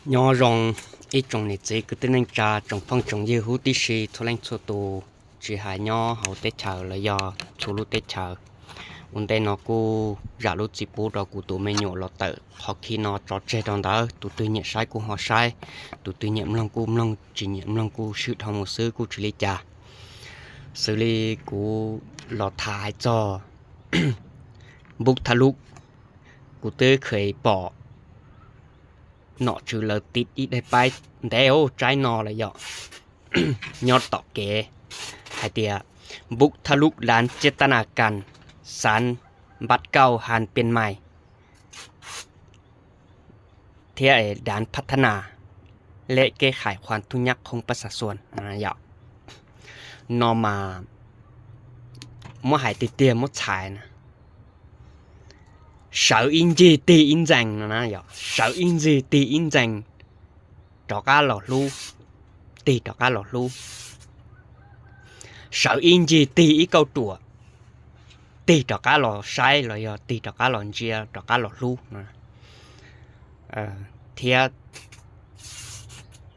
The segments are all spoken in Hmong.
Nyob zoo ib tsoom niam txiv kwv tij neej tsa, tsoom phooj tsoom ywg huv tib si txhua leej txhua tus, tsis hais nyob hauv teb chaws los yog txhua lub teb chaws. Ua ntej no kuj zam lub txim pub rau kuv tus me nyuam los tawm qhov khi no tso tseg rau ntawd. Tus twg nyiam saib kuj ho saib, tus twg nyiam mloog kuj mloog, tsis nyiam mloog kuj swb dhau mus xwb kuj tsis li cas. Xws li kuv los tham hais txog Npub Thaj Lub, kuv twb kheev pom nom tswv lawv tiv ib daim paib ntev ua tsaib no los yog nyob tom kev hais tias Npub Thaj Lub daan Tsiab Tab Nas Kas, Xav Npab Kauj Has Pias Mais thiab daan Phab Thab Nas, Leb Keb Hais Khuam Thub Nyab Khoob Pab Xav Xuas no yom. No mas muab hais tiag tiag muab txhais na, sawv ib ncig tig ib ntxees no na yom, sawv ib ncig tig ib ntxees rov qab los hlub, tig rov qab los hlub, sawv ib ncig tig ib kauj ruam, tig rov qab los saib los yog tig rov qab los ntsia rov qab los hlub no, thiab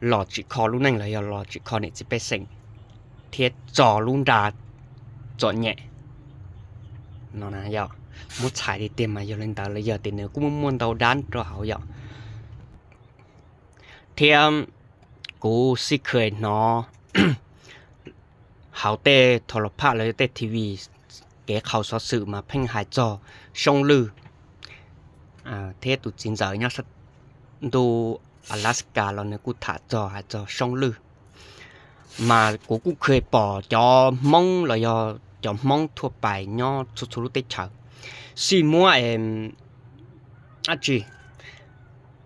los tsim kho lub neej los yog los tsim kho niam txiv pej xeem, thiab txo lub nra txom nyem no na yom. Muab txhais tiag tiag mas yog li ntawd los yog tias nws kuj muaj muaj ntau dab rau hauv yom. Thiab kuv xij khwm hnov hauv tej tho los phaj los yog tej T V, kev qhau xov xwm mas pheej hais txog Soob Lwj, thiab tus txiv ntxawm nyob sab ntuj Alaska los nws kuj tham txog hais txog Soob Lwj. Mas kuv kuj kheev pom cov Hmoob los yog cov Hmoob thuaj pais nyob txhua txhua lub teb chaws xij muab dab tsi,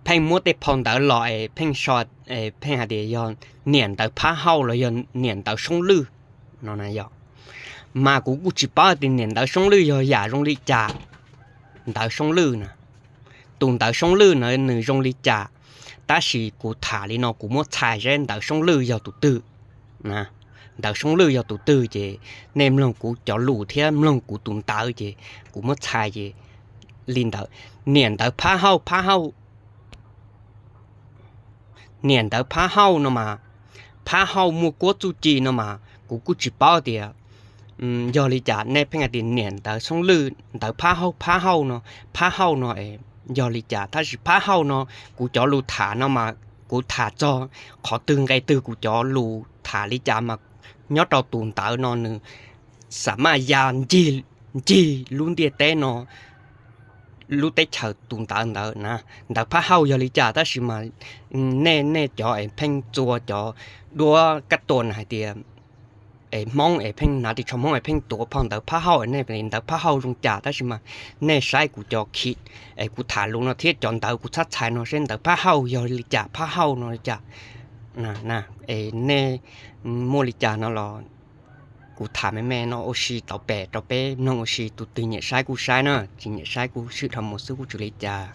pheej muab tej phau ntawv los es pheej so, pheej hais tias yog niam ntawv Phab Hauj los yog niam ntawv Soob Lwj no na yom. Mas kuv kuj tsis paub tias niam ntawv Soob Lwj yog yam zoo li cas, ntawv Soob Lwj na, tus ntawv Soob Lwj na nws zoo li cas. Tab sis kuv tham li no kuv muab txhais seb ntawv Soob Lwj yog tus twg. Ntawv Soob Lwj yog tus twg ces nej mloog kuv cov lus thiab mloog kuv tus ntawv ces kuv muab txhais ces li ntawd. Niam ntawv Phab Hauj, Phab Hauj, niam ntawv Phab Hauj no mas, Phab Hauj muaj kuab txuj ci no mas kuv kuj tsis paub tias yog li cas. Nej pheej hais tias niam ntawv Soob Lwj, ntawv Phab Hauj, Phab Hauj no, Phab Hauj no yog li cas. Tab sis Phab Hauj no kuv cov lus tham no mas kuv tham txog qhov twg nqe twg, kuv cov lus tham li cas mas nyob rau tus ntawv no nws xam maj ya ncig, ncig lub ntiaj teb no, lub teb chaws tus ntawv ntawd na. Ntawv Phab Hauj yog li cas tab sis mas nej, nej cov es pheej txua cov duab kab tua hais tias es Hmoob es pheej hnav ris tsho Hmoob es pheej tuav phau ntawv Phab Hauj, nej ntawv Phab Hauj zoo cas tab sis mas nej saib kuv cov khi es kuv tham lus no thiab cov ntawv kuv txhab txhais no seb ntawv Phab Hauj yog li cas, Phab Hauj no li cas. Es nej muaj li cas no los kuv tham me me no ua si tau pem rau peb mloog ua si, tus twg nyiam saib kuj saib na, tsis nyiam saib kuj swb dhau mus xwb kuj tsis li cas.